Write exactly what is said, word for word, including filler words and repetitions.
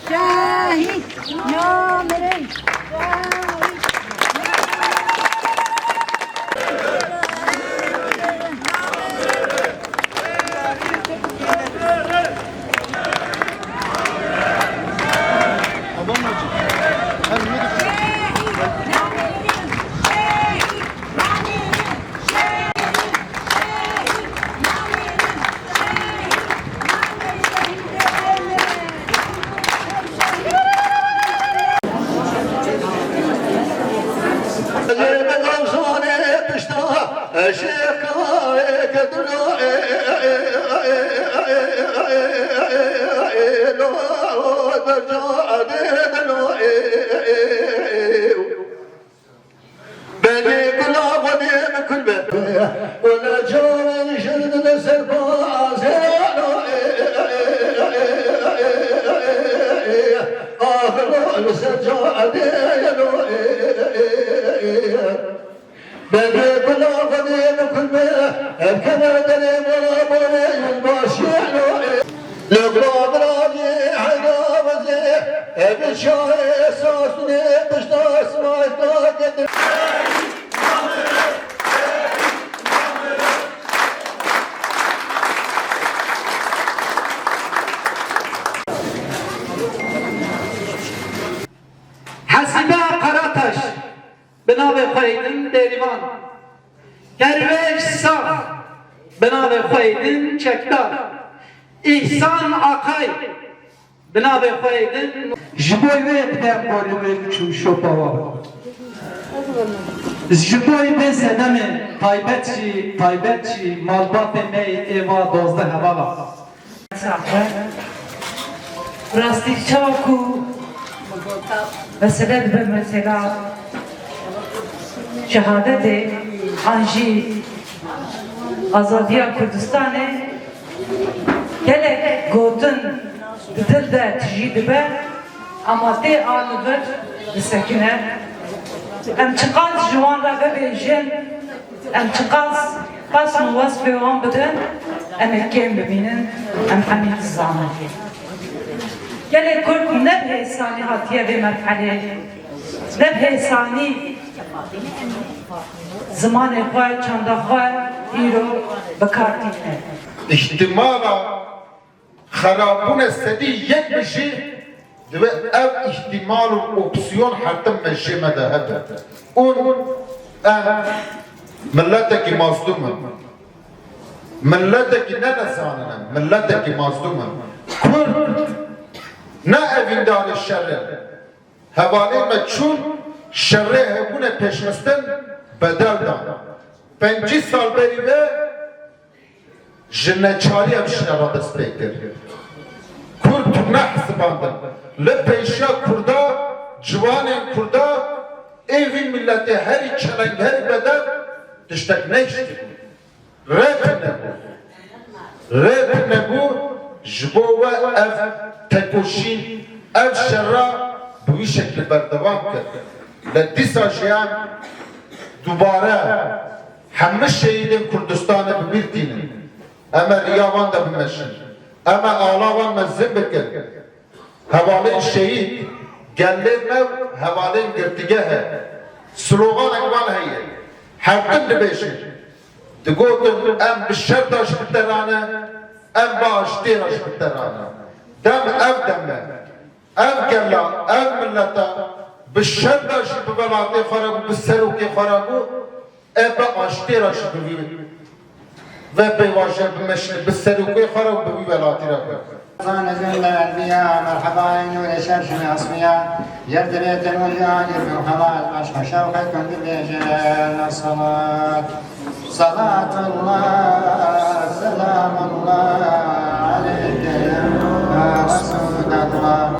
Şehîd! Ya mirî! Belê gula xwedê min kul be. Wele carên jin li ser bazê. Ah, li ser cadê. Belê gula xwedê min kul be. Ev kene derê mala borê yilbaşî. Li Bagrayê Heyrawezê, ev çayê sasûnê pişta smayta getir. Hesibe Karataş. Bi navê xwe êdin Bêrîvan. Derwêş Sax, bi navê xwe êdin Çekdar. Îhsan Akay, bi navê xwe êdin. Ji bo wê bi dem bolimê çû şopa wa. Ji bo vê sedemê taybet jî, taybet jî malbatê me yê êva dozdeh hevala. Sax be. Rastî çawa ku mesele dibe mesela şehadetê an jî azadiya Kurdistanê, gelek gotin di dil de tijî dibe, ama tê a li vir disekine. Em çiqas ji wan re bibêjin, em çiqas qasm û wesfê wan bidin, em ê kêm bibînin, em hemî dizanin. Gelê Kurd ne bi hêsanî hatiye vê merhelê, ne bi hêsanî zimanê xwe, çanda xwe îro bi kar tîne. Îhtimala Xerabûne sedî yek bi jî divê ev îhtîmal û opsiyon her tim mejiyê me de hebe. Û em miletekî mazlûm in. Miletekî ne nezanin in, miletekî mazlûm in. Kurd ne evîndarê şer in. Hevalên me çûn şerê hebûne pêşxistin bedel dan. Pêncî sal berî ve Ji neçarî ev şer re dest pê kir. Kurd ne hesibandin. Li pêşiya Kurda, ciwanên Kurda, ê vî miletê herî çeleng, herî bedel tiştek nehiştibû. Rê tune bû. Rê tune bû, ji bo we ev tekoşîn, ev şer re bi wî şeklî berdewam kir. Lê dîsa jî em dubare Hemî şehîdên Kurdistanê bi bîr tînin. Em ê riya wan de bimeşin. Em ê ala wan mezin bikin. Hevalên şehîd, gelê me û hevalên girtîgeh e. Sloganek wan heye. Her tim dibêjin. Digotin, em bi şer de jî bi te re ne, em bi aştiyê re jî bi te re ne. Dem ev dem e. Ev gela, ev mileta bi şer de jî bi welatê xwe re bû, bi serokê xwe re bû, e bi aştiyê re jî bi vî ve pêvajoyê bimeşîne, bi serokê xwe re û bi vî welatî re bû. Zanê gund derdiya, merhebay nûrê şer şinasmiya, yer divê temû ya, yer bi xelas, aşqa şewqê kundî bêje, selat. Selatullah, selamullah aleyke ya Resulallah.